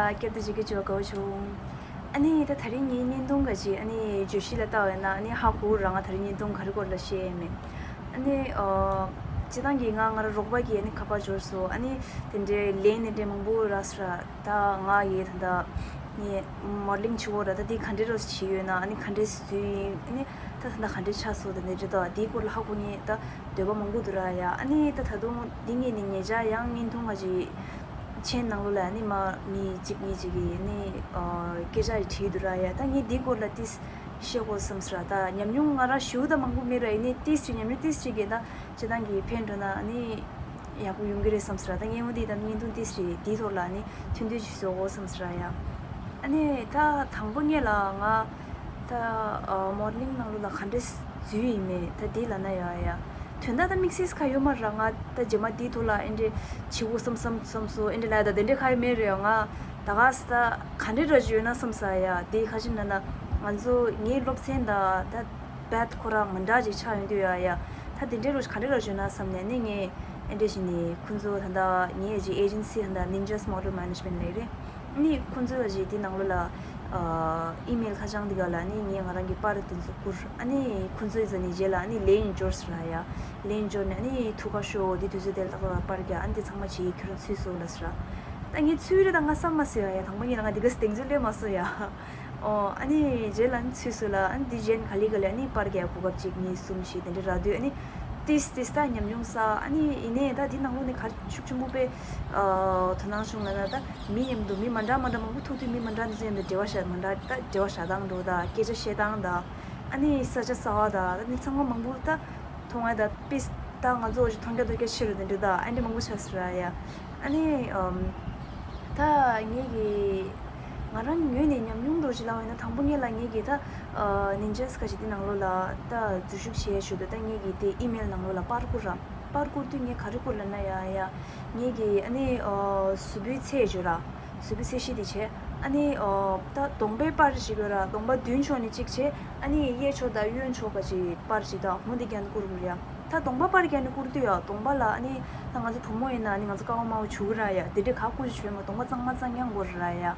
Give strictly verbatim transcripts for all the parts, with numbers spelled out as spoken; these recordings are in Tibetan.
ཨ། སྐད་དུ་བྱེད་ཀྱི་བྱོ་གའུ་ཆུང་། ཨ་ནི་ད་དེ་རིང་ངའི་བརྙན་ཐུང་ག་ཅིག་ཨ་ནི་བརྗོད་གཞི་ལ་ལྟ་བས་ན་ཨ་ནི་ཧ་གོ་ར། ང་དེ་རིང་བརྙན་ཐུང་ག་རེ་སྐོར་ལ་བཤད་ཡས་མེད། ཨ་ནི་ཨ། སྤྱིར་བཏང་གི་ང་ང་རང་རོགས་པ་གིས་ཨ་ནི་ཁ་པར་འབྱོར་སོང་། ཨ་ནི་དེ་འདྲའི་ལན་དེ་འདྲའི་མང་པོ་རག་སོང་ར། ད་ང་ཡི་ད་ལྟ་ངས་མོ་ཌེ་ལིང་བྱེད་འོ་ར། ད་དེ་ག་འདྲའི་རོ་བྱེད་ཡོད་ན། ཨ་ནི་ག་འདྲའི་སུ་ཡིན། ཨ་ནི་ད་ད་ལྟ་ག་འདྲའི་ཆགས་སོང་། ད་འདི་འདྲ་ད་དེའི་སྐོར་ལ་ཧ་གོ་ངེས་ད་འདོད་པ་མང་པོ་འདུག་ར་ཡ། ཨ་ནི་ད་ད་དུང་འདི་ངས་ནི་ཉེ་ཆར་ཡང་བརྙན་ཐུང་ག་ཅིག་ཆེན་ནང་ལོགས་ལ་ཨ་ནི་མ་མི་གཅིག་གཉིས་ཅིག་གིས་ཨ་ནི་ཨ་སྐད་ཆ་ཡི་དྲིས་འདུག་ར་ཡ། ད་ངས་འདི་སྐོར་ལ་ཏིས་བཤད་དགོས་བསམ་སོང་ར། ད་ཉམས་མྱོང་ང་རང་ཞུ་ད་མང་པོ་མེད་ར། ཡིན་ནའི་ཏིས་ཅིག་ཉམས་མྱོང་ཏིས་ཅིག་གིས་ད་སྤྱིར་བཏང་གི་ཕན་འགྲོ་ན་ཨ་ནི་ཡག་པོ་ཡོང་གི་རེད་བསམ་སོང་ར། ད་ངས་འོ་འདི་ད་བརྙན་ཐུང་ཏིས་ཅིག་འདིའི་ཐོག་ལ་ཨ་ནི་ཐུང་ཐུང་ཅིག་བཟོ་དགོས་བསམ་སོང་ར་ཡ། ཨ་ནི་ད་དང་པོ་ངས་ལ་ང་ད་ཨ་མོ་ཌེ་ལིང་ནང་ལོགས་ལ་ག་འདྲས་འཛུལ་ཡིན་མེད་ད་འདི་ལ་ན་ཡ་ཡ། དོན་དག་ད་དམིགས་བསལ་ག་ཡོད་མ་ར། ང་ད་རྗེས་མ་འདིའི་ཐོག་ལ་ཨེ་འདྲས་བྱེད་དགོས་བསམ་བསམ་བསམ་སོང་། ཨེ་འདྲས་ལ་ད་དེ་འདྲས་ག་ཡོད་མེད་རེད། ང་ད་ག་ས་ད་ག་འདྲས་ར་བརྗོད་ན་བསམ་ས་ཡ། དེ་ཁ་ཅིག་ན་ན་ང་ཚོ་ངའི་སློབ་ཚན་ད་ད་བད་ཁོ་ར་མི་འདྲ་ཅིག་ཆགས་ཡོང་དུས་ཡ་ཡ། ད་དེ་འདྲས་རུ་ག་འདྲས་ར་བརྗོད་ན་བསམ་ནས་ནི་ངས་ཨེ་འདྲས་བྱས་ནས་ཁོང་ཚོ་ད་ད་ངའི་ཨེ་ཇེན་སི་ད་ད་Ninjas Model Management ལབ་རེད། ནི་ཁོང་ཚོ་ཞིག་དེ་ནང་ལོགས་ལ་ཨ་ཨི་མེལ་ཁ་བྱང་དེ་ག་ལ་ནི་ངས་ང་རང་གི་པར་དེ་ཚོ་བསྐུར། ཨ་ནི་ཁོང་ཚོ་ཡི་ཚོ་ནི་རྗེས་ལ་ཨ་ནི་ལན་འབྱོར་སོང་ར་ཡ། ལན་འབྱོར་ནས་ཨ་ནི་ཐུགས་ཁ་ཤོག་དེ་དུས་ཚོད་དེ་ལ་ཏག་ཏག་པར་རྒྱག་ཨ་ནི་དེ་ཚང་མ་བྱེད་ཁྱོད་རང་ཚུད་སོང་ལབ་སོང་ར། ད་ངས་ཚུད་རེད། ད་ང་བསམ་མ་སོང་ཡ། ཡ་དང་པོ་ཉིད་ལ་ང་དེ་ག་སྟེང་ཚོད་སླེབས་མ་སོང་ཡ། ཨོ་ཨ་ནི་རྗེས་ལ་ཨ་ནི་ཚུད་སོང་ལ། ཨ་ནི་དེ་གཞན་ག་ལེ་ག་ལེ་ཨ་ནི་པར་རྒྱག་གོ་སྐབས་གཅིག་གཉིས་གསུམ་བཞི་དེ་འདྲ་རག་དུས་ཨ་ནི། ཏིས་ཏིས་ད་ཉམས་མྱོང་ས་ཨ་ནི་ཡིན་ནའི་ད་འདི་ནང་ལོགས་ནས་ག་ཤུགས་ཆེན་པོ་དཔེ་ཨ་དོ་སྣང་བྱུང་ལ་ན། ད་མི་མཉམ་དུ་མི་མ་འདྲ་མ་འདྲ་མང་པོ་ཐུག་དུས་མི་མ་འདྲ་འདི་ཚོ་མཉམ་དུ་འབྲེལ་བ་བྱ་མ་འདྲ་ད་འབྲེལ་བ་བྱ་སྟངས་འགྲོ་ད་སྐད་ཆ་བཤད་སྟངས་ད་ཨ་ནི་ས་ཆ་གསར་བ་ད་ད་ནི་ཚང་མ་མང་པོ་ད་མཐོང་ང་ད་པིས་ད་ང་ཚོ་འོ་ཅི་མཐོང་རྒྱ་ཐོས་རྒྱ་ཆེ་རུ་དེ་འདྲ་ད་ཨ་འདྲ་མང་པོ་ཆགས་སོང་ར་ཡ། ཨ་ནི་ཨམ། ད་ངེད་ཀྱི་ང་རང་ངོས་ནས་ཉམས་མྱོང་འདྲ་ཞིག་ལབ་པ་ཡིན་ན། དང་པོ་ངེད་ལ་ངེད་ཀྱི་ད་ཨ་Ninjas ཁ་ཤས་དེ་ནང་ལོགས་ལ་ད་འཛུལ་ཞུགས་བྱས་ཞུ་དུས་ད་ངེད་ཀྱི་དེ་ཨི་མེལ་ནང་ལོགས་ལ་པར་བསྐུར་ར། པར་བསྐུར་དུས་ངས་ག་རེ་བསྐུར་ལབ་ན་ཡ་ཡ། ངེད་ཀྱི་ཨ་ནི་ཨ་གཟུགས་པོའི་ཚད་བརྗོད་ར། གཟུགས་པོའི་ཚད་གཞི་དེ་བྱས། ཨ་ནི་ཨ་ད་གདོང་པའི་པར་ཞིག་ཡོད་ར། གདོང་པ་མདུན་ཕྱོགས་ནས་གཅིག་བྱས། ཨ་ནི་གཡས་ཕྱོགས་དང་གཡོན་ཕྱོགས་ཀ་ཅིག་པར་ཞིག་དང་འོ་འདི་རྒྱབ་ནས་བསྐུར་དགོས་རེད་ཡ། ད་གདོང་པ་པར་རྒྱབ་ནས་བསྐུར་དུས་ཡ་གདོང་པ་ལ་ཨ་ནི་ད་ང་ཚོ་བུ་མོ་ཡིན་ན་ཨ་ནི་ང་ཚོ་ཀ་བ་དམར་པོ་བྱུག་གི་ར་ཡ། དེ་འདྲའི་ག་བསྐུར་ཞིག་བྱོས་མ། གདོང་པ་གཙང་མ་གཙང་རྐྱང་དགོས་རེད་ར་ཡ།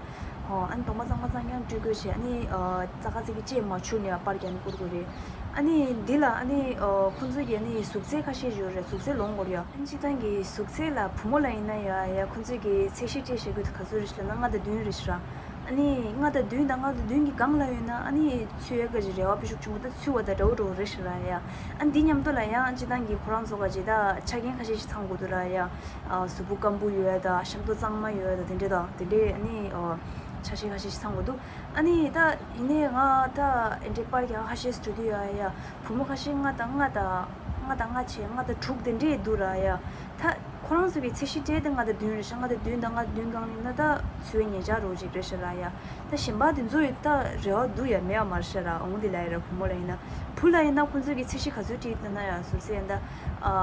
ཨོ་ཨ་ནི་གདོང་པ་གཙང་མ་གཙང་རྐྱང་སྤྲུལ་དགོས་བྱས། ཨ་ནི་ཨ་ཙག་ག་ཙིག་གི་ལྕེ་མ་བྱུག་ནས་ཡ་པར་རྒྱབ་ནས་བསྐུར་དགོས་རེད། ཨ་ནི་འདི་ལ་ཨ་ནི་ཨ་ཁོང་ཚོ་གིས་ཨ་ནི་གཟུགས་ཚད་ཁ་ཤས་ཡོད་རེད། གཟུགས་ཚད་ལོངས་དགོས་རེད་ཡ། ཨ་ནི་སྤྱིར་བཏང་གི་གཟུགས་ཚད་ལ་བུ་མོ་ལ་ཡིན་ན་ཡ་ཡ་ཁོང་ཚོ་གིས་ཚད་གཞི་སྤྲད་བྱེད་དགོས་དེ་ག་ཚོད་རེད་ཟེར་ན་ལྔ་དང་བདུན་རེད་ཟེར་ར། ཨ་ནི་ལྔ་དང་བདུན་དང་ལྔ་དང་བདུན་གྱི་སྒང་ལ་ཡོད་ན་ཨ་ནི་ཚུད་ཡས་ག་ཅིག་རེ་བ་དཔེ་ཤུགས་ཆེན་པོ་ད་ཚུད་པ་དང་འདྲ་བོ་འདྲ་བོ་རེད་ཟེར་ར་ཡ། ཨ་ནི་འདི་མཉམ་དུ་ལ་ཡང་སྤྱིར་བཏང་གི་ཁོ་རང་ཚོ་ག་ཅིག་ད་ཆ་རྐྱེན་ཁ་ཤས་ཤིག་ཚང་དགོས་འདུག་ར་ཡ། ཨ་གཟུགས་པོ་སྐམ་པོ་ཡོད་ཡ་ད་ཞབས་ཏོག་གཙང་མ་ཡོད་ཡ་ད་དེ་འདྲས་ད་དེ་འདྲས་ཨ་ནི་ཨ་ཆ་ཤས་ཁ་ཤས་ཤིག་ཚང་དགོས་འདུག་ཨ་ནི་ད་ཡིན་ནའི་ང་ད་ཨེ་འདྲས་པར་རྒྱག་ཁ་ཤས་སུ་འགྲོ་དུས་ཡ་ཡ། བུ་མོ་ཁ་ཤས་ལྔ་དང་ལྔ་དང་ལྔ་དང་ལྔ་བྱས་ལྔ་དང་དྲུག་དེ་འདྲས་འདུག་ར་ཡ། ད་ཁོ་རང་ཚོ་གི་ཚད་གཞི་སྤྲད་དེ་ལྔ་དང་བདུན་རེད་ཤག་ལྔ་དང་བདུན་དང་ལྔ་དང་བདུན་སྒང་ཡིན་ན་ད་ཚུད་ཡས་ཉེ་ཆར་རོ་ཅིག་རེད་ཤག་ར་ཡ། ད་གཞན་པ་དེ་ཚོ་ཡི་ད་རེ་བ་འདུག་ཡ་མེད་ཡ་མ་རེད་ཤག་ར། འོང་དེ་ལ་ཡ་ར་བུ་མོ་ལ་ཡིན་ན། བུ་ལ་ཡིན་ན་ཁོང་ཚོ་གི་ཚད་གཞི་ག་ཚོད་བྲིས་ལབ་ན་ཡ་ཟུར་ཟེར་ཡ་ད་ཨ་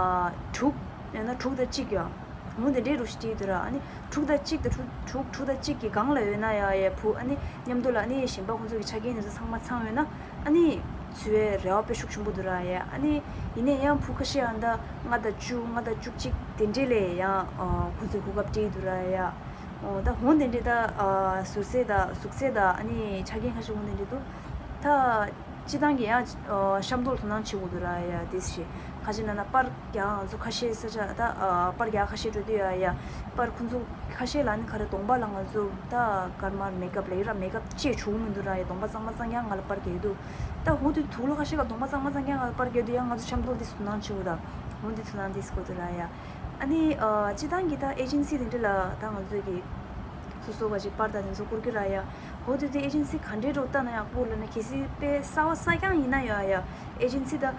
དྲུག་ཡང་ན་དྲུག་དང་གཅིག་ཡ། འོ་དེ་འདྲའི་རུ་ཞིག་བྲིས་འདུག་ར། ཨ་ནི་དྲུག་དང་གཅིག་དང་དྲུག་དྲུག་དྲུག་དང་གཅིག་གི་སྒང་ལ་ཡོད་ན་ཡ་ཡ་བུ། ཨ་ནི་མཉམ་དུ་ལ་ཨ་ནི་གཞན་པ་ཁོང་ཚོ་གི་ཆ་རྐྱེན་དེ་ཚོ་ཚང་མ་ཚང་ཡོད་ན་ཨ་ནི་ཚུད་ཡས་རེ་བ་དཔེ་ཤུགས་ཆེན་པོ་འདུག་ར་ཡ། ཨ་ནི་ཡིན་ནའི་ཡང་བུ་ཁ་ཤས་ཡང་ད་ལྔ་དང་བཅུ་ལྔ་དང་བཅུ་གཅིག་དེ་འདྲས་ལས་ཡང་ཁོང་ཚོས་གོ་སྐབས་སྤྲད་འདུག་ར་ཡ། ཨོ་ད་འོ་དེ་འདྲས་ད་ཟུར་ཟས་ད་གཟུགས་ཚད་ད་ཨ་ནི་ཆ་རྐྱེན་ཁ་ཤས་འོ་དེ་འདྲས་འདུག་ད། སྤྱིར་བཏང་གི་ཡང་ཨ་ཤམ་ཐོག་ལ་དོ་སྣང་བྱེད་དགོས་འདུག་ར་ཡ། དེ་བཞིན་ཁ་ཤས་ན་ན་པར་རྒྱག་ང་ཚོ་ཁ་ཤས་ས་ཆ་ད་ཨ་པར་རྒྱག་ཁ་ཤས་འགྲོ་དུས་ཡ་ཡ། པར་ཁོང་ཚོ་ཁ་ཤས་ལ་ནི་ག་རེ་གདོང་པ་ལ་ང་ཚོ་ད་སྐར་མར་མེ་ཀབ་ལ་ཡི་ར་མེ་ཀབ་བཅས་བྱུང་མི་འདུག་ར་ཡ། གདོང་པ་གཙང་མ་གཙང་རྐྱང་ང་ལ་པར་རྒྱག་འདུག་ད་འོ་དེ་དུག་ལོག་ཁ་ཤས་ཀ་གདོང་པ་གཙང་མ་གཙང་རྐྱང་ང་ལ་པར་རྒྱག་འདུག་ཡ། ང་ཚོ་ཤམ་ཐོག་འདི་དོ་སྣང་བྱེད་དགོས་ད། འོ་འདི་དོ་སྣང་འདི་དགོས་འདུག་ར་ཡ། ཨ་ནི་ཨ་སྤྱིར་བཏང་གི་ད་ཨེ་ཇེན་སི་དེ་འདྲ་ལ་ད་ང་ཚོས་ཀྱི་སོ་སོ་ག་ཅིག་པར་ད་དེ་ཚོ་བསྐུར་གི་ར་ཡ། འོ་དེ་དུས་ཨེ་ཇེན་སི་ག་འདྲའི་རོགས་ལྟ་ན་ཡག་པོ་ལབ་ན། གལ་སྲིད་དཔེ་གསར་པ་གསར་རྐྱང་ཡིན་ན་ཡ་ཡ། ཨེ་ཇེན་སི་ད་ཨ་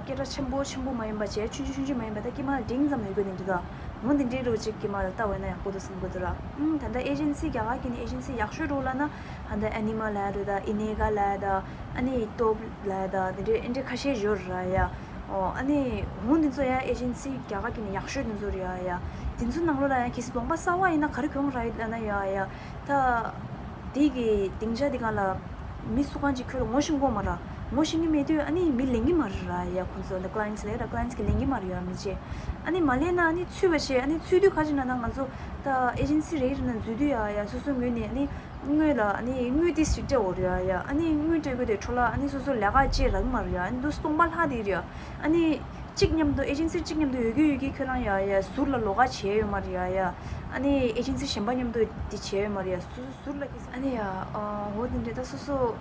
སྐད་གྲགས་ཆེན་པོ་ཆེན་པོ་མ་ཡིན་པ་བྱས་ཆུང་ཆུང་ཆུང་ཆུང་མ་ཡིན་པ་ད་དཀྱིལ་མ་ལ་འབྲིང་ཙམ་ཡོད་དགོས་དེ་འདྲ་ད། འོ་དེ་འདྲའི་རོགས་ཅིག་དཀྱིལ་མ་ལ་ལྟ་བས་ན་ཡག་པོ་འདུག་བསམ་གི་འདུག་ར། ཨུམ་ད་ལྟ་ཨེ་ཇེན་སི་རྒྱ་གར་གྱི་ནི་ཨེ་ཇེན་སི་ཡག་ཤོས་རོགས་ལབ་ན་ཨ་ད་ཨེ་ནི་མ་ལབ་ཡ་རེད་ད། ཨི་ནེ་ག་ལབ་ཡ་ད། ཨ་ནི་ཏོབ་ལབ་ཡ་ད། དེ་འདྲའི་ཨེ་འདྲའི་ཁ་ཤས་ཡོད་ར་ཡ། ཨོ་ཨ་ནི་འོ་འདི་ཚོ་ཡ་ཨེ་ཇེན་སི་རྒྱ་གར་གྱི་ནི་ཡག་ཤོས་འདི་ཚོ་རེད་ཡ་ཡ། དེ་ཚོ་ནང་ལོགས་ལ་ཡང་གལ་སྲིད་གདོང་པ་གསར་པ་ཡིན་ན་ག་རེ་གྱོང་རག་ཡོད་ལབ་ན་ཡ་ཡ། ད་དེ་གི་སྡིངས་ཆ་དེ་གང་ལ་ མི་སུ་གང་ཅིག་ཁྱོད་ལ་ངོ་ཤེས་དགོས་མ་ར། ངོ་ཤེས་ཀྱི་མེད་དུས་ཨ་ནི་མི་ལེན་གྱི་མ་རེད་ར་ཡ། ཁོང་ཚོ་འདི་clients་ལས་ར་clients་གི་ལེན་གྱི་མ་རེད་ཡ། མི་བྱེད་ཨ་ནི་མ་ལེན་ན་ཨ་ནི་ཚུད་པ་བྱེད། ཨ་ནི་ཚུད་དུས་ཁ་ཅིག་ན་ད་ང་ཚོ་ད་agency་རེ་རེ་ན་འཛུལ་དུས་ཡ་ཡ་སོ་སོ་ངོས་ནས་ཨ་ནི་དངུལ་ལ་ཨ་ནི་དངུལ་ཏིས་ཞིག་སྤྲད་འོ་རེད་ཡ་ཡ། ཨ་ནི་དངུལ་སྤྲད་དགོས་དེ་འཕྲོ་ལ་ཨ་ནི་སོ་སོ་ལས་ཀ་བྱེད་རག་གི་མ་རེད་ཡ། ཨ་ནི་འདུག་སྟོང་པ་ལྷག་དེ་རེད་ཡ། ཨ་ནི་གཅིག་མཉམ་དུ་agency་གཅིག་མཉམ་དུ་ཡོད་ཀྱི་ཡོད་ཀྱི་ཁྱོད་རང་ཡ་ཡ་ཟུར་ལ་ལོགས་ཀ་བྱས་ཡོད་མ་རེད་ཡ་ཡ། ཨ་ནི་agency་གཞན་པ་མཉམ་དུ་དེ་བྱས་ཡོད་མ་རེད་ཡ། སོ་སོ་ཟུར་ལ་ཨ་ནི་ཡ། ཨ་འོ་དེ་འདྲས་ད་སོ་སོ་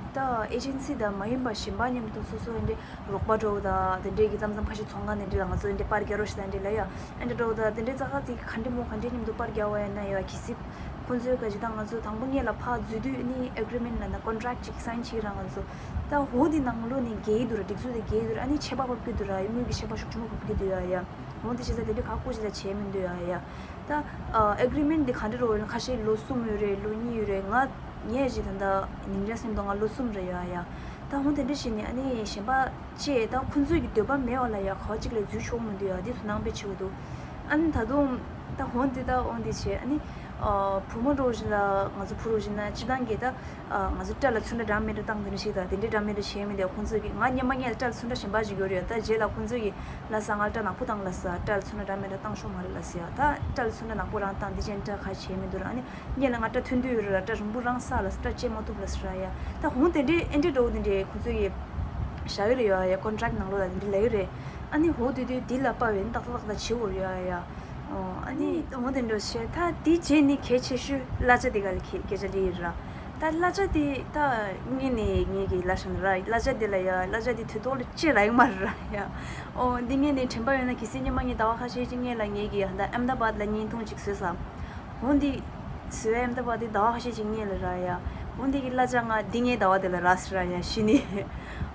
ད་agency་དང་མ་ཡིན་པ་གཞན་པ་མཉམ་དུ་སོ་སོ་འདི་འདྲས་རོགས་པ་འགྲོ་དང་དེ་འདྲས་ཀྱི་མཚམས་མཚམས་ཁ་ཤས་ཚོང་ཁང་དེ་འདྲས་ལ་ང་ཚོ་འདི་འདྲས་པར་རྒྱག་རོགས་ཞེས་དང་འདྲས་ལ་ཡ་ཨ་འདྲས་འགྲོ་དང་དེ་འདྲས་ཙག་ཙག་དེ་ག་འདྲས་མོ་ག་འདྲས་མཉམ་དུ་པར་རྒྱག་བ་ཡིན་ན་ཡ་གི་སྲིད་ཁོང་ཚོའི་ག་ཅི་ད་ང་ཚོ་དང་པོ་ངེད་ལ་ཕར་འཛུལ་དུས་ནི་agreement་ལ་ན་contract་ཅིག་sign་བྱེད་ར་ང་ཚོ་ད་འོ་དེ་ནང་ལོགས་ནས་འགལ་འདུག་ར། སྒྲིག་འཛུགས་དེ་འགལ་འདུག་ར། ཨ་ནི་ཆད་པ་ཕབ་ཀྱི་འདུག་ར། དངུལ་གྱི་ཆད་པ་ཤུགས་ཆེན་པོ་ཕབ་ཀྱི་འདུག་ཡ་ཡ། འོ་དེ་བྱས་ཙང་དེ་འདྲས་ག་ཀུ་ཅི་ལ་བྱས་མི་འདུག་ཡ་ཡ། ད་ཨ་agreement་འདི་ག་འདྲ་རོ་ཡིན་ན་ཁ་ཤས་ལོ་གསུམ་ཡོད་རེད། ལོ་གཉིས་ཡོད་རེད། ང་ངས་ཅིག་ད་ལྟ་ཉིན་རེ་སེམས་དང་ང་ལོ་གསུམ་རེ་ཡོད་ཡ། ད་འོ་དེ་འདྲ་བྱས་ནས་ཨ་ནི་གཞན་པ་བཅས་ད་ཁོང་ཚོས་ཀྱི་འདོད་པ་མེད་པ་ལ་ཡ་ག་བ་ཅིག་ལ་འཛུལ་ཆོག་མི་འདུག་ཡ། འདི་དོ་སྣང་དཔེ་ཆེ་བོ་འདུག་ཨ་ནི་ད་དུང་ད་འོ་འདི་ད་འོ་འདི་བྱས་ཨ་ནི་ཨ་བུ་མོ་འགྲོ་བཞིན་ལ་ང་ཚོ་བུ་རུ་བཞིན་ན་སྤྱི་བཏང་གི་ད་ཨ་ང་ཚོ་སྐྲ་ལ་ཚོན་ཁྲ་འདྲ་མི་འདྲ་བཏང་དེ་འདྲ་ཞིག་ད་དེ་འདྲའི་འདྲ་མི་འདྲ་བྱས་མི་འདུག་ཁོང་ཚོས་ཀྱི་ང་སྔོན་མ་ངས་སྐྲ་ལ་ཚོན་ཁྲ་གཞན་པ་ཞིག་ཡོད་རེད། ད་རྗེས་ལ་ཁོང་ཚོས་ཀྱི་ལ་ས་ང་སྐྲ་ནག་པོ་བཏང་ལ་ས་སྐྲ་ལ་ཚོན་ཁྲ་འདྲ་མི་འདྲ་བཏང་ཤོག་མ་རེད་ལ་ས་ཡ། ད་སྐྲ་ལ་ཚོན་ཁྲ་ནག་པོ་རང་བཏང་འདི་ཅན་སྐྲ་ཁ་བྱས་མི་འདུག་ར། ཨ་ནི་སྔོན་ལ་ང་སྐྲ་ཐོན་དུས་ཡོད་རེད་ལ་སྐྲ་རིང་པོ་རང་ས་ལ་སྐྲ་བཅད་མ་ཐུབ་ལ་ས་ར་ཡ། ད་ཧོང་དེ་འདྲའི་ཨེ་འདྲའི་འགྲོ་དེ་འདྲའི་ཁོང་ཚོས་ཀྱི་བཞག་གི་རེད་ཡ་ཡ། contract་ནང་ལོགས་ལ་དེ་འདྲའི་ལབ་ཀྱི་རེད། ཨ་ནི་ཧོ་དུས་དུས་འདི་ལ་དཔའ་བའི་ཏག་ཏག་ཏག་ཏག་བྱེད་དགོས་རེད་ཡ་ཡ། ཨོ་ཨ་ནི་ཧོ་དེ་འདྲ་བྱས་ད་དེ་རྗེས་ནི་གལ་ཆེ་ཤོས་གླ་ཆ་དེ་ག་ལ་ཁེ་སྐད་ཆ་ལི་ཡིན་ར། ད་གླ་ཆ་དེ་ད་ངས་ནི་ངས་ཀྱི་གླ་ཆ་ནི་ར་གླ་ཆ་དེ་ལ་ཡ་གླ་ཆ་དེ་དུས་ཐོག་ལ་ཅེ་ར་ཡིན་མ་ར་ཡ། ཨོ་འདི་ངས་ནི་དྲན་པ་ཡོད་ན་གི་སེ་ཉི་མ་ངས་ཟླ་བ་ཁ་ཤས་ཅིག་ངས་ལ་ངས་ཀྱི་ཧ་ད་ཨེམ་ད་བཱད་ལ་བརྙན་ཐུང་ཅིག་བཟོས་ས། འོ་འདི་བཟོས་ཨེམ་ད་བཱད་དེ་ཟླ་བ་ཁ་ཤས་ཅིག་ངས་ལ་ར་ཡ། འོ་འདི་གི་གླ་ཆ་ང་འདི་ངའི་ཟླ་བ་དེ་ལ་ར་ས་ར་ཡ་ཤི་ནི།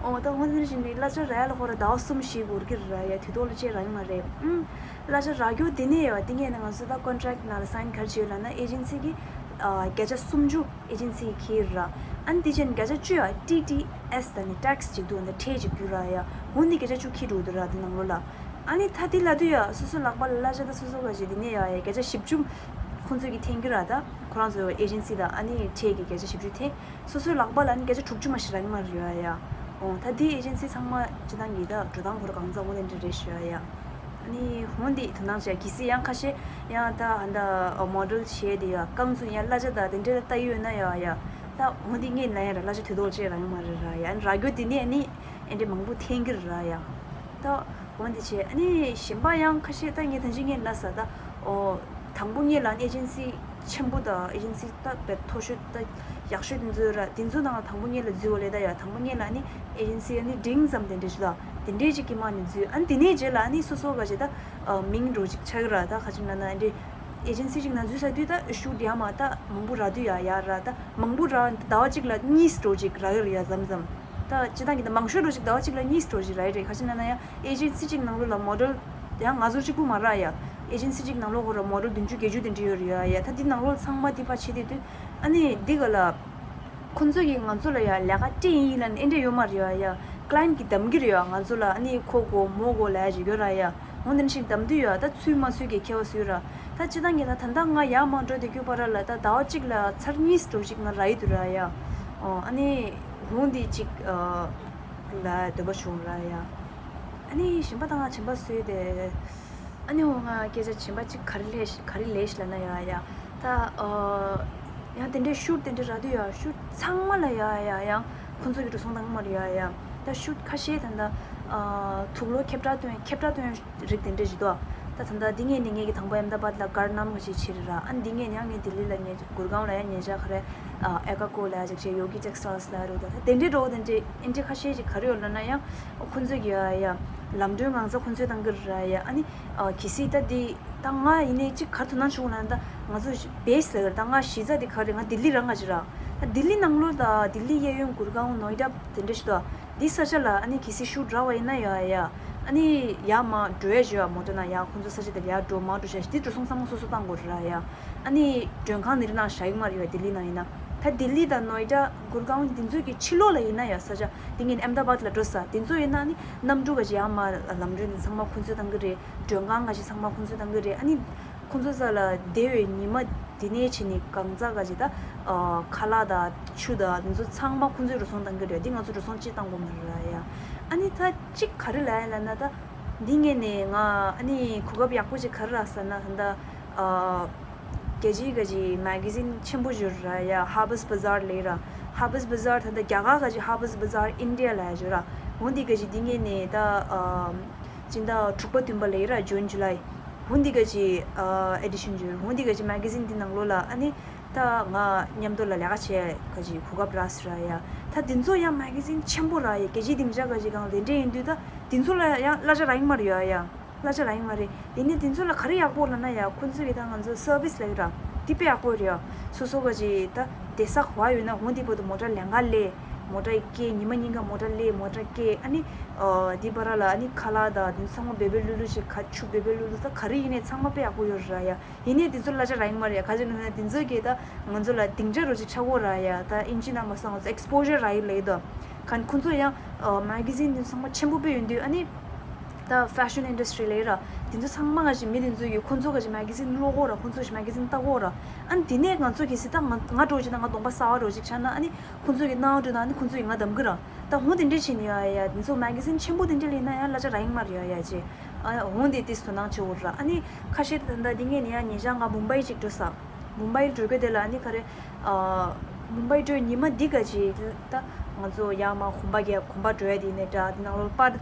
ཨོ་ད་འོ་འདི་བཞིན་ནི་གླ་ཆ་ར་ཡ་ལ་ཁོ་ར་ཟླ་བ་གསུམ་བཞི་འགོར་གི་ར་ཡ་དུས་ཐོག་ལ་ཅེ་ར་ཡིན་མ་རེད། ཨུམ། གླ་ཆ་རག་རྒྱུ་དེ་ནས་ཡོད་དེ་ངས་ནི་ང་ཚོ་ད་contract་ནང་ལ་sign་ག་རེ་བྱས་ཡོད་ལབ་ན་agency་གི་ཨ་བརྒྱ་ཆ་སུམ་ཅུ་agency་གི་ཁེལ་ར། ཨ་ནི་དེ་བྱས་ནས་བརྒྱ་ཆ་བཅུ་ཡ་ཊི་ཊི་ཨེས་ད་ནི་tax་ཅིག་འདུག་འདི་ཁྲལ་ཅིག་རྒྱུ་ར་ཡ། འོ་ནི་བརྒྱ་ཆ་བཅུ་ཁེལ་འགྲོ་འདུག་ར་དེ་ནང་ལོགས་ལ། ཨ་ནི་ད་དེ་ལབ་དུས་ཡ་སོ་སོ་ལག་པ་ལ་གླ་ཆ་ད་སོ་སོ་ག་ཞིག་དེ་ནས་ཡ་ཡ་བརྒྱ་ཆ་བཞི་བཅུ་ཁོང་ཚོས་ཀྱི་འཐེན་གི་ར། ད་ཁོ་རང་ཚོ་agency་ད་ཨ་ནི་ཁྲལ་གི་བརྒྱ་ཆ་བཞི་བཅུ་འཐེན། སོ་སོའི་ལག་པ་ལ་ནི་བརྒྱ་ཆ་དྲུག་ཅུ་མ་ཞིག་རག་གི་མ་རེད་ཡ་ཡ། འོ་ད་དེའི་agency་ཚང་མ་སྤྱི་བཏང་གི་ད་འགྲོ་སྟངས་ཁོ་ར་གང་ཚང་འོ་དེ་འདྲ་རེད་ཤག་ཡ། ཨ་ནི་འོ་འདི་དོ་སྣང་བྱས་གི་སི་ཡང་ཁ་ཤས་ཡང་ད་ཨ་ད་model་བྱས་དེ་ཡ་རྐང་ཚུགས་ཡང་གླ་ཆ་ད་དེ་འདྲ་ལ་ལྟ་ཡི་ཡོད་ན་ཡ་ཡ། ད་འོ་འདི་ངས་ལ་ཡ་ར་གླ་ཆ་དུས་ཐོག་ཅེ་རག་གི་མ་རེད་ར་ཡ། ཨ་ནི་རག་རྒྱུ་དེ་ནས་ཨ་ནི་ཨེ་འདྲ་མང་པོ་འཐེན་གི་རེད་ར་ཡ། ད་འོ་འདི་བྱས་ཨ་ནི་གཞན་པ་ཡང་ཁ་ཤས་ད་ངས་ད་ཅི་ངས་ལ་ས་ད་ཨོ། དང་པོ་ངས་ལ་agency་ཆེན་པོ་དང་agency་ད་བས་མཐོ་ཤོས་ད་ཡག་ཤོས་དེ་ཚོ་ར། དེ་ཚོ་ནང་ལ་དང་པོ་ངས་ལ་འཛུལ་བ་ལས་ད་ཡ་དང་པོ་ངས་ལ་ནི་agency་ཨ་ནི་འབྲིང་ཙམ་དེ་འདྲ་ཞིག་ད་དེ་འདྲའི་ཅིག་གི་མ་ནི་འཛུལ། ཨ་ནི་དེ་ནས་རྗེས་ལ་ཨ་ནི་སོ་སོ་ག་ཞིག་ད་མིང་འགྲོ་ཅིག་ཆགས་ཀྱི་ར། ད་ག་ཅིག་ན་ན་འདི་agency་ཅིག་ན་འཛུལ་ས་དུས་ད་ཤུ་ཡ་མ་ད་མང་པོ་རག་དུས་ཡ་ཡ་ར། ད་མང་པོ་རག་ཟླ་བ་གཅིག་ལ་གཉིས་འགྲོ་ཅིག་རག་གི་ར་ཡ་མཚམས་མཚམས། ད་སྤྱི་བཏང་གི་ད་མང་ཤོས་འགྲོ་ཅིག་ཟླ་བ་གཅིག་ལ་གཉིས་འགྲོ་ཅིག་རག་གི་རེད། ག་ཅིག་ན་ན་ཡ་agency་ཅིག་ནང་ལོགས་ལ་model་ཡང་ང་ཚོ་གཅིག་པུ་མ་རག་ཡ། agency་གཅིག་ནང་ལོགས་ཁོ་ར་model་བདུན་ཅུ་བརྒྱད་ཅུ་དེ་འདྲ་ཡོད་རེད་ཡ་ཡ། ད་འདི་ནང་ལོགས་ཚང་མ་འདི་ཕར་ཕྱེ་དེ་དུས་ཨ་ནི་འདི་ག་ལ་ཁོང་ཚོ་གིས་ང་ཚོ་ལ་ཡ་ལས་ཀ་སྤྲད་ཡིན་ལབ་ནས་ཨེ་འདྲ་ཡོད་མ་རེད་ཡ་ཡ། client་གིས་གདམ་གི་རེད་ཡ། ང་ཚོ་ལ་ཨ་ནི་ཁོ་དགོས་མོ་དགོས་ལབ་ཡ་ཅིག་ཡོད་ར་ཡ། འོ་འདི་འདྲ་ཞིག་གདམ་དུས་ཡ་ད་ཚུད་མ་ཚུད་ཀྱི་ཁྱད་པར་ཟོས་ར། ད་སྤྱི་བཏང་གི་ད་ད་ལྟ་ང་ཡར་མར་འགྲོ་བསྡད་རྒྱུ་བར་ལ་ད་ཟླ་བ་གཅིག་ལ་ཚར་གཉིས་འགྲོ་ཅིག་ང་རག་གི་འདུག་ར་ཡ། ཨོ་ཨ་ནི་འོ་འདི་ཅིག་ལ་འདོད་པ་བྱུང་ར་ཡ། ཨ་ནི་གཞན་པ་དང་ང་གཞན་པ་བཟོས་ཏེ། ཨ་ནི་འོ་ང་སྐད་ཆ་གཞན་པ་ཅིག་ག་རེ་ལས་ག་རེ་ལས་ཤི་ལབ་ན་ཡ་ཡ། ད་ཨ་ཡང་དེ་འདྲའི་ཤུ་དེ་འདྲའི་རག་དུས་ཡ་ཤུ་ཚང་མ་ལ་ཡ་ཡ་ཡང་ཁོང་ཚོ་གི་འགྲོ་སོང་བཏང་གི་མ་རེད་ཡ་ཡ། ད་ཤུ་ཁ་ཤས་ད་ད་ཨ་དུག་ལོག་ཁེབས་ཁྲ་སྟོན་ཁེབས་ཁྲ་སྟོན་རིགས་དེ་འདྲ་ཞིག་འདུག་ད་ད་ལྟ་འདི་ངས་ནི་ངས་ཀྱི་དང་པོ་ཨེམ་ད་བཱད་ལ་གར་སྣམ་ག་ཞིག་ཕྱིར་ར། ཨ་འདི་ངས་ནི་ཡང་ངས་ལྡི་ལི་ལ་ངས་གུར་གང་ལ་ཡང་ཉེ་ཆར་ག་རེ་ཨ་ཨེ་ཀ་ཀོ་ལ་ཡང་ཅིག་བྱས་ཡོ་གི་ཊེག་སི་ཊལ་ལ་རུ་ད་ད་དེ་འདྲའི་འགྲོ་དེ་འདྲའི་ཨིན་ཏྲི་ཁ་ཤས་ཅིག་ག་རེ་ཡོད་ལབ་ན་ཡང་ཁོ་ཚོས་ཀྱི་ཡ་ཡ་ལམ་གྲོན་ངང་ཚ་ཁོ་ཚོས་བཏང་གི་ར་ཡ། ཨ་ནི་ཨ་གི་སི་ད་འདི་ད་ང་ཡིན་ནས་ཅིག་གར་དུ་ན་ཆུང་ན་ད་ང་ཚོ་བེ་སི་ལ་ད་ང་གཞིས་ཚ་འདི་ག་རེ་ང་ལྡི་ལི་རང་ག་ཅིག་ར། ད་ལྡི་ལི་ནང་ལོ་ད་ལྡི་ལི་གཡས་གཡོན་གུར་གང་ནོ་ཡི་ཌ་དེ་འདྲ་ཞིག་ད། འདི་ས་ཆ་ལ་ཨ་ནི་གལ་སྲིད་ཤུ་འདྲ་བ་ཡིན་ན་ཡ་ཡ། ཨ་ནི་ཡ་མ་འགྲོ་ཡ་བྱོས་ཡ་མོ་ཊ་ན་ཡ་ཁོང་ཚོ་ས་ཆ་དེར་ཡ་འགྲོ་མ་འགྲོ་བྱ་ཞིག་འདི་འགྲོ་སོང་ཚང་མ་སོ་སོ་བཏང་དགོས་ར་ཡ། ཨ་ནི་མགྲོན་ཁང་ནི་རི་ནང་བཞག་གི་མ་རེད་ཡ་ལྡི་ལི་ནང་ཡིན་ན། ད་ལྡི་ལི་དང་ནོ་ཡི་ཌ་གུར་གང་འདི་ཚོའི་གི་ཕྱི་ལོགས་ལ་ཡིན་ན་ཡ་ས་ཆ་འདི་ངས་ཨེམ་ད་བཱད་ལ་འགྲོ་ས་འདི་ཚོ་ཡིན་ན་ཨ་ནི་གནམ་གྲུ་ག་ཅིག་ཡ་མ་ལམ་གྲུ་འདི་ཚང་མ་ཁོང་ཚོས་བཏང་གི་རེད། མགྲོན་ཁང་ག་ཅིག་ཚང་མ་ཁོང་ཚོས་བཏང་གི་རེད། ཨ་ནི། ཁོང་ཚོ་ས་ལ་བསྡད་པའི་ཉི་མ་དེ་ནས་བྱས་ནས་གང་ཟག་ག་ཅིག་ད་ཨ་ཁ་ལག་དང་ཆུ་དང་དེ་ཚོ་ཚང་མ་ཁོང་ཚོས་འགྲོ་སོང་བཏང་གི་རེད། འདི་ང་ཚོ་འགྲོ་སོང་ཅིག་བཏང་དགོས་མ་རེད་ཡ། ཨ་ནི་ད་གཅིག་ག་རེ་ལབ་ཡ་ལབ་ན། ད་འདི་ངས་ནས་ང་ཨ་ནི་གོ་སྐབས་ཡག་པོ་ཅིག་ག་རེ་རག་ཟེར་ན། ད་ལྟ་ཨ་རྒྱལ་སྤྱིའི་ག་ཅིག་མེ་ག་ཟིན་ཆེན་པོ་ཞིག་ཡོད་རེད་ཡ། Harper's Bazaar ལབ་ར། Harper's Bazaar ད་ལྟ་རྒྱ་གར་ག་ཅིག་Harper's Bazaar India ལབ་ཡ་ཞིག་ཡོད་ར། འོ་འདི་ག་ཅིག་འདི་ངས་ནས་ད་ཨ་སྤྱི་ཟླ་དྲུག་པ་བདུན་པ་ལབ་ཡ་ར། June July འོ་འདི་ག་ཅིག་ཨ་ཨེ་ཌི་ཤན་ཞིག་ཡོད་ར། འོ་འདི་ག་ཅིག་མེ་ག་ཟིན་འདི་ནང་ལོགས་ལ་ཨ་ནི་ད་ང་མཉམ་དུ་ལ་ལས་ཀ་བྱེད་ག་ཅིག་གོ་སྐབས་རག་ཟེར་ར་ཡ། ད་འདི་ཚོ་ཡང་མེ་ག་ཟིན་ཆེན་པོ་ར་ཡ། རྒྱལ་སྤྱིའི་སྡིངས་ཆ་ག་ཅིག་སྒང་ལ་དེ་འདྲས་ཡིན་དུས་ད་འདི་ཚོ་ལ་ཡང་གླ་ཆ་རག་གི་མ་རེད་ཡ། གླ་ཆ་རག་གི་མ་རེད། ཡིན་ནའི་འདི་ཚོ་ལ་ག་རེ་ཡག་པོ་ལབ་ན་ཡ། ཁོང་ཚོ་གི་ད་ང་ཚོ་སར་བིས་ལབ་ཀྱི་ར། འདི་དཔེ་ཡག་པོ་རེད་ཡ། སོ་སོ་ག་ཅིག་ད་བསྡད་ས་ག་པར་ཡོད་ན་འོ་འདི་བར་དུ་མོ་ཊ་ལེན་ག་སླེབས། མོ་ཊ་སྐྱེལ། ཉི་མ་གཉིས་ཀ་མོ་ཊ་སླེབས། མོ་ཊ་སྐྱེལ། ཨ་ནི་ཨ་འདི་བར་ལ་ཨ་ནི་ཁ་ལག་དང་འདི་ཚང་མ་འབེལ་འབེལ་ལུག་ལུག་ཅིག་ག་ཆུ་འབེལ་འབེལ་ལུག་ལུག་ད་ག་རེ་ཡིན་ནའི་ཚང་མ་དཔེ་ཡག་པོ་ཡོད་རེད་ཡ། ཡིན་ནའི་འདི་ཚོ་གླ་ཆ་རག་གི་མ་རེད། ག་ཅི་ལབ་ན་འདི་ཚོ་གིས་ད་ང་ཚོ་ལ་སྡིངས་ཆ་རོ་ཅིག་ཆགས་ཀྱི་ཡོད་རེད་ཡ། ད་ཨིན་ཇི་ནང་མ་སོང་ང་ཚོ་ཨེག་སི་པོ་ཞར་རག་གི་ལབ་ཀྱི་འདུག་ག་ཁོང་ཚོ་ཡང་ཨ་མེ་ག་ཟིན་འདི་ཚང་མ་ཆེན་པོ་དཔེ་ཡོད་དུས་ཨ་ནི་ད་ཕེ་ཤན་ཨིན་ཌ་སི་ཊི་རི་ལབ་ཀྱི་ར། འདི་ཚོ་ཚང་མ་ག་ཅིག་མི་འདི་ཚོ་གིས་ཁོང་ཚོ་ག་ཅིག་མེ་ག་ཟིན་ཀློག་གི་ཡོད་ར། ཁོང་ཚོ་ག་ཅིག་མེ་ག་ཟིན་ལྟ་གི་ཡོད་ར། ཨ་ནི་དེ་ནས་ང་ཚོ་གལ་སྲིད་ད་ང་ང་འདྲ་བོ་ཅིག་ད་ང་གདོང་པ་གསར་པ་འདྲ་བོ་ཅིག་ཆགས་ན་ཨ་ནི་ཁོང་ཚོ་གིས་གནང་འགྲོ་ན་ཨ་ནི་ཁོང་ཚོ་གིས་ང་གདམ་གི་ར། ད་འོ་དེ་འདྲས་བྱས་ནས་ཡ་ཡ། འདི་ཚོ་མེ་ག་ཟིན་ཆེན་པོ་དེ་འདྲས་ལེན་ན་ཡང་གླ་ཆ་རག་གི་མ་རེད་ཡ་ཡ་ཅེ། ཨ་འོ་འདི་ཏིས་དོ་སྣང་བྱེད་དགོས་ར། ཨ་ནི་ཁ་ཤས་ད་ལྟ་འདི་ངས་ནས་ཡང་ཉེ་ཆར་ང་མུམ་བྷའི་ཅིག་འགྲོ་ས། མུམ་བྷའི་འགྲོ་རྒྱུ་དེ་ལ་ཨ་ནི་ག་རེ་ཨ་མུམ་བྷའི་འགྲོ་ཉི་མ་འདི་ག་ཅིག་ད་ང་ཚོ་ཡར་མར་གོམ་པ་རྒྱག་གོམ་པ་འགྲོ་ཡ་དེ་ནས་འདྲ། དེ་ནང་ལོགས་པར་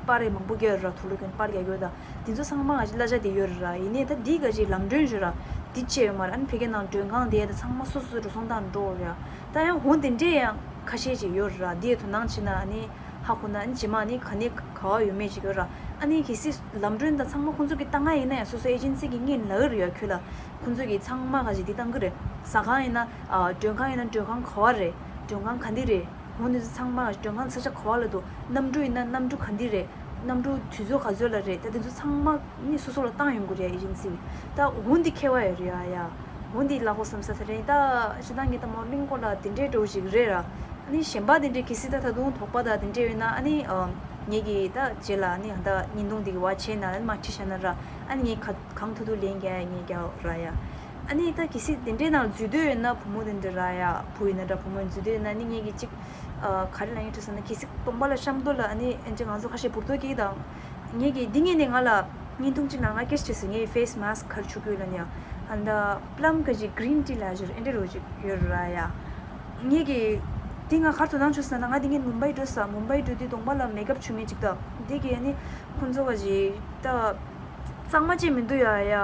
པར་རེ་མང་པོ་རྒྱག་ཡོད་ར། དུག་ལོག་གྱོན་པར་རྒྱག་ཡོད་ད། དེ་ཚོ་ཚང་མ་ག་ཅིག་གླ་ཆ་དེ་ཡོད་ར། ཡིན་ནའི་ད་འདི་ག་ཅིག་ལམ་གྲོན་ཞིག་ར། འདི་བཅད་ཡོད་མ་རེད། ཨ་ནི་ཕ་གི་ནང་མགྲོན་ཁང་དེ་ད་ཚང་མ་སོ་སོ་སོ་འགྲོ་སོང་དང་འགྲོ་ར། ད་ཡང་འོ་དེ་འདྲས་ཡང་ཁ་ཤས་ཅིག་ཡོད་ར། འདི་ཡ་དོ་སྣང་བྱེད་ན་ཨ་ནི་ཧ་གོ་ན་ཨ་ནི་རྗེས་མ་ཨ་ནི་ག་ནས་ག་བ་ཡོད་མེད་ཅིག་ཡོད་ར། ཨ་ནི་གལ་སྲིད་ལམ་གྲོན་དང་ཚང་མ་ཁོང་ཚོ་གིས་བཏང་ང་ཡིན་ན་ཡང་སོ་སོ་ཨེ་ཇེན་སི་གིས་ངས་ལབ་ཀྱི་རེད་ཡ་ཁྱོད་ལ། ཁོང་ཚོ་གིས་ཚང་མ་ག་ཅིག་འདི་བཏང་གི་རེད། ཟ་ཁང་ཡིན་ན་ཨ་མགྲོན་ཁང་ཡིན་ན་མགྲོན་ཁང་ག་བ་རེད། མགྲོན་ཁང་ག་འདི་རེད། འོ་འདི་ཚོ་ཚང་མ་མགྲོན་ཁང་ས་ཆ་ག་བ་ལ་འདུག་གནམ་གྲུ་ཡིན་ན་གནམ་གྲུ་ག་འདི་རེད། གནམ་གྲུ་དུས་ཚོད་ག་ཚོད་ལ་རེད། ད་འདི་ཚོ་ཚང་མ་ནི་སོ་སོ་ལ་བཏང་ཡོང་གི་རེད་ཨེ་ཇེན་སི་གིས། ད་འོ་འདི་ཁྱད་པར་ཡོད་རེད་ཡ་ཡ། འོ་འདི་ལ་གོ་བསམ་ས་ས་རེད། ད་སྤྱིར་བཏང་གི་ད་མོ་ཌེ་ལིང་སྐོར་ལ་དེ་འདྲའི་འགྲོ་ཞིག་རེད་ར། ཨ་ནི་གཞན་པ་དེ་འདྲའི་གལ་སྲིད་ད་ད་དུང་དོགས་པ་དང་དེ་འདྲ་ཡོད་ན་ཨ་ནི་ཨ་ངེད་ཀྱིས་ད་རྗེས་ལ་ཨ་ནི་ད་བརྙན་ཐུང་འདི་གི་བ་བྱས་ན་ཨ་ནི་མ་ཁྲིད་བཞག་ན་ར། ཨ་ནི་ངས་ག་གང་ཐུབ་ཐུབ་ལན་རྒྱག་ངས་རྒྱག་ར་ཡ། ཨ་ནི་ད་གལ་སྲིད་དེ་འདྲའི་ནང་འཛུལ་འདོད་ཡོད་ན་བུ་མོ་དེ་འདྲ་ར་ཡ། བུ་ཡིན་ན་འདྲ་བུ་མོ་འཛུལ་འདོད་ཡོད་ན་ཨ་ནི་ངེད་ཀྱིས་གཅིག་ཨ་ག་རེ་ལབ་ཡིན་འགྲོ་ཟེར་ན། གལ་སྲིད་གདོང་པ་ལ་གཤམ་ཐོ་ལ་ཨ་ནི་ཨེ་ཅེ་ང་ཚོ་ཁ་ཤས་འབུར་རྡོག་སྐྱེས་དང་། ངེད་ཀྱིས་འདི་ངེད་ནས་ང་ལ་བརྙན་ཐུང་གཅིག་ནང་ང་སྐད་ཆ་དྲིས་སོང་། ངའི་ཕེ་སི་མ་སི་ཀི་ག་རེ་བྱུག་གི་ཡོད་ལབ་ནས་ཡ། ཨ་ད་པི་ལམ་ག་ཅིག་གི་རིན་ཊི་ལབ་ཡ་ཅིག་ཨེ་འདྲ་རོ་ཅིག་ཡོད་ར་ཡ། ངེད་ཀྱིས་འདི་ང་ག་རེ་དོ་སྣང་བྱུང་ཟེར་ན། ང་འདི་ངེད་མུམ་བྷའི་འགྲོ་ས། མུམ་བྷའི་འགྲོ་དུས་གདོང་པ་ལ་མེག་ཨབ་བྱུག་མཁན་ཅིག་ད་འདི་གིས་ཨ་ནི་ཁོང་ཚོ་ག་ཅིག་ད་གཙང་མ་ཅིག་མི་འདུག་ཡ་ཡ།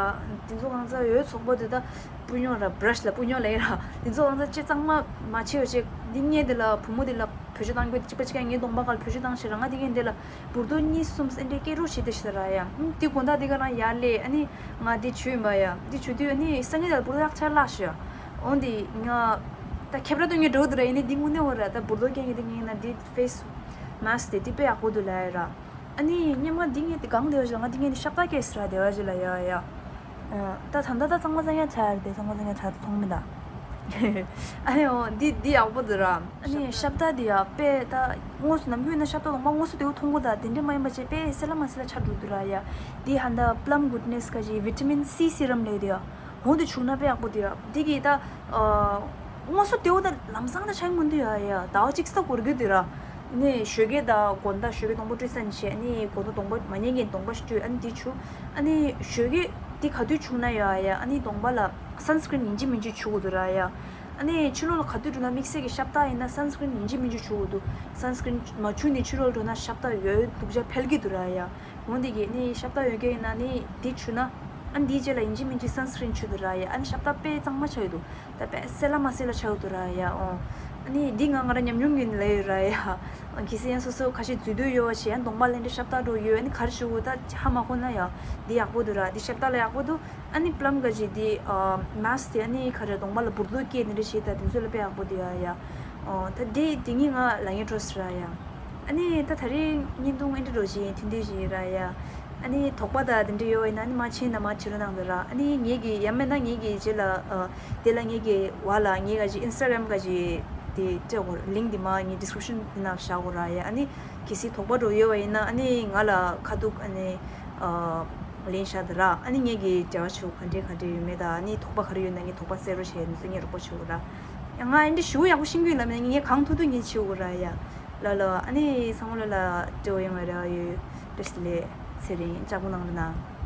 འདི་ཚོ་གང་ཚ་ཡོད་ཚོགས་པ་དེ་ད་སྤུ་ཉོ་ར་བྷ་ར་ཤི་ལ་སྤུ་ཉོ་ལབ་ཡ་ར། འདི་ཚོ་གང་ཚ་ཅིག་གཙང་མ་མ་བྱས་ཡོད་ཅིག་འདི་ངེད་འདི་ལ་བུ་མོ་འདི་ལ་བེད་སྤྱོད་བཏང་རྒྱུ་གཅིག་པ་གཅིག་རྐྱང་ངའི་གདོང་པ་སྒང་ལ་བེད་སྤྱོད་བཏང་ཤེས་ར། ང་དེ་གིན་དེ་ལ་འབུར་རྡོག་གཉིས་གསུམ་ཨེ་འདྲས་སྐྱེ་རོགས་བྱེད་དེ་ཤི་ད་ར་ཡ། ཨུམ་དེ་དགོང་དག་དེ་ག་རང་ཡར་སླེབས། ཨ་ནི་ང་དེ་བྱུས་ཡིན་པ་ཡ། དེ་བྱུས་དུས་ཨ་ནི་སང་ཉིན་དེ་ལ་འབུར་རྡོག་ཡག་ཆ་བརླག་ཤི་ཡ། འོན་ཏེ་ང་ད་ཁྱབ་ར་སྟོན་གྱི་འགྲོ་འདུག་ར། ཡིན་ནའི་དེ་དངོས་གནས་འོ་ར། ད་འབུར་རྡོག་སྐྱེ་ངེས་དེ་ངེས་ན་དེ་ཕེ་སི་མ་སི་ཀི་དེ་དེ་དཔེ་ཡག་པོ་འདུག་ལབ་ཡ་ར། ཨ་ནི་སྙམ་ང་འདི་ངས་དེ་གང་བསྡད་པ་ཞིག་ལ། ང་འདི་ངས་ནི་ཤབ་སྟག་སྐད་ཟེར་བསྡད་པ་ཞིག་ལ་ཡ་ཡ། ཨ་ད་ད་ལྟ་ད་གཙང་མ་གཙང་ཡ་ཆགས་རེད་དེ། གཙང་མ་གཙང་ཡ་ཆགས་རེད། མཐོང་མི་ད། ཨ་ནི་འོ་འདི་འདི་ཡག་པོ་འདུག་ར། ཨ་ནི་ཤབ་སྟག་འདི་ཡ་དཔེ་ད་དངོས་སུ་ནམ་རྒྱུན་ན་ཤབ་སྟག་གདོང་པ་དངོས་སུ་དེའུ་མཐོང་གོ་ད། དེ་འདྲ་མ་ཡིན་པ་བྱས་དཔེ་གསལ་ལ་མ་གསལ་ལ་ཆགས་འགྲོ་འདུག་ར་ཡ། འདི་ཧ་ད་པི་ལམ་གུད་ནེ་སི་ག་ཅིག་བི་ཊ་མིན་སི་སི་རམ་ལབ་དེ་ཡ། འོ་འདི་བྱུགས་ན་དཔེ་ཡག་པོ་འདུག་ཡ། འདི་གི་ད་ཨ་དངོས་སུ་དེའུ་ད་ལམ་སང་ད་ཆགས་མི་འདུག་ཡ་ཡ། ཟླ་བ་གཅིག་ཙམ་འགོར་གི་འདུག་ར། ནས་ཞོགས་ཀས་དང་དགོང་དག་ཞོགས་ཀས་གདོང་པ་བཀྲུས་ཚར་ནས་བྱས། ཨ་ནི་དགོང་དག་གདོང་པ་མ་ཉལ་གིན་གདོང་པ་བཀྲུས། ཨ་ནི་འདི་བྱུགས། ཨ་ནི་ཞོགས་ཀས་འདི་ག་དུས་བྱུགས་ན་ཡོད་ཡ། ཨ་ནི་གདོང་པ་ལ་སན་སི་ཀི་རིན་ཡིན་གཅིག་མིན་གཅིག་བྱུག་དགོས་འདུག་ར་ཡ། ཨ་ནི་ཕྱི་ལོགས་ལ་ག་དུས་འགྲོ་ན་དམིགས་བསལ་གྱི་ཤབ་སྟག་ཡིན་ན་སན་སི་ཀི་རིན་ཡིན་གཅིག་མིན་གཅིག་བྱུག་དགོས་འདུག་སན་སི་ཀི་རིན་མ་བྱུགས་ནས་ཕྱི་ལོགས་འགྲོ་ན་ཤབ་སྟག་ཡོད་སྡུག་ཅག་འཕེལ་གྱི་འདུག་ར་ཡ། འོ་འདི་གི་ནི་ཤབ་སྟག་ཡོད་མཁན་ཡིན་ན་ནི་འདི་བྱུགས་ན། ཨ་ནི་འདིའི་རྗེས་ལ་ཡིན་གཅིག་མིན་གཅིག་སན་སི་ཀི་རིན་བྱུག་དགོས་འདུག་ར་ཡ། ཨ་ནི་ཤབ་སྟག་དཔེ་གཙང་མ་ཆགས་ཡོད་འདུག་ད་དཔེ་གསལ་ལ་མ་གསལ་ལ་ཆགས་འདུག་ར་ཡ། ཨོ། ཨ་ནི་འདི་ང་ང་རང་ཉམས་མྱོང་གིས་ལབ་ཡོད་ར་ཡ། གལ་སྲིད་ཡང་སོ་སོ་ཁ་ཤས་འཛུལ་འདོད་ཡོད་པ་བྱས། ཡང་གདོང་པ་ལ་འདི་ཤབ་སྟག་འདྲ་ཡོད། ཨ་ནི་ག་རེ་ཞུ་དགོས། ད་ཧ་མ་གོ་ན་ཡ། འདི་ཡག་པོ་འདུག་ར། འདི་ཤབ་སྟག་ལ་ཡག་པོ་འདུག་ཨ་ནི་པི་ལམ་ག་ཅིག་འདི་ཨ་མ་སི་ཀི་དེ་ཨ་ནི་ག་རེ་གདོང་པ་ལ་འབུར་རྡོག་སྐྱེས་འདི་འདྲ་བྱས། ད་དེ་ཚོ་ལ་དཔེ་ཡག་པོ་འདུག་ཡ་ཡ། ཨོ་ད་འདི་འདི་གཉིས་ང་ལབ་ཡ་འཕྲོ་སོང་ར་ཡ། ཨ་ནི་ད་ད་རེས་བརྙན་ཐུང་ཨེ་འདྲ་འདྲ་བོ་ཞིག་ཡིན། ཐུང་ཐུང་ཞིག་ཡིན་ར་ཡ། ཨ་ནི་དོགས་པ་དང་དེ་འདྲ་ཡོད་པ་ཡིན་ན་ཨ་ནི་མ་བྱེད་ན་མ་བྱེད་རོགས་གནང་དགོས་ར། ཨ་ནི་ངེད་ཀྱི་ཡང་མིན་ན་ངེད་ཀྱི་རྗེས་ལ་ཨ་དེ་ལ་ངེད་ཀྱི་བར་ལ་ངེད་ག་ཅིག་ཨིན་སི་ཊ་གྷ་རམ་ག་ཅིག་དེ་སྤྲད་དགོས། ལིང་ཀི་དེ་མར་ངས་ཌི་སི་ཀི་རིབ་ཤན་དེ་ནང་བཞག་དགོས་ར་ཡ། ཨ་ནི་གལ་སྲིད་དོགས་པ་འདྲ་བོ་ཡོད་པ་ཡིན་ན་ཨ་ནི་ང་ལ་ཁ་ཐུག་ཨ་ནི་ཨ་ ལེན་བཞག་དང་ར། ཨ་ནི་ངེད་ཀྱི་འབྲེལ་བ་ཆུ་ག་འདྲས་ག་འདྲས་ཡོད་མེད་དང་། ཨ་ནི་དོགས་པ་ག་རེ་ཡོད་ན་ངས་དོགས་པ་སེལ་རོགས་བྱས། ནུས་ཚོད་ངས་རོགས་པ་བྱེད་དགོས་ར། ཡ་ང་ཨ་འདྲས་ཞུ་ཡག་པོ་ཤེས་ཀྱི་ཡོད་ལབ་ན་ངས་གང་ཐུབ་ཐུབ་ངས་བྱེད་དགོས་ར་ཡ། ལ་ལ། ཨ་ནི་ཚང་མ་ལ་ལ་སྤྲོ་ཡོང་བའི་རེ་བ་ཡོད། བཀྲ་ཤིས་བདེ་ལེགས། ཚེ་རིང་ལྕགས་པོ་གནང་རོགས་གནང་།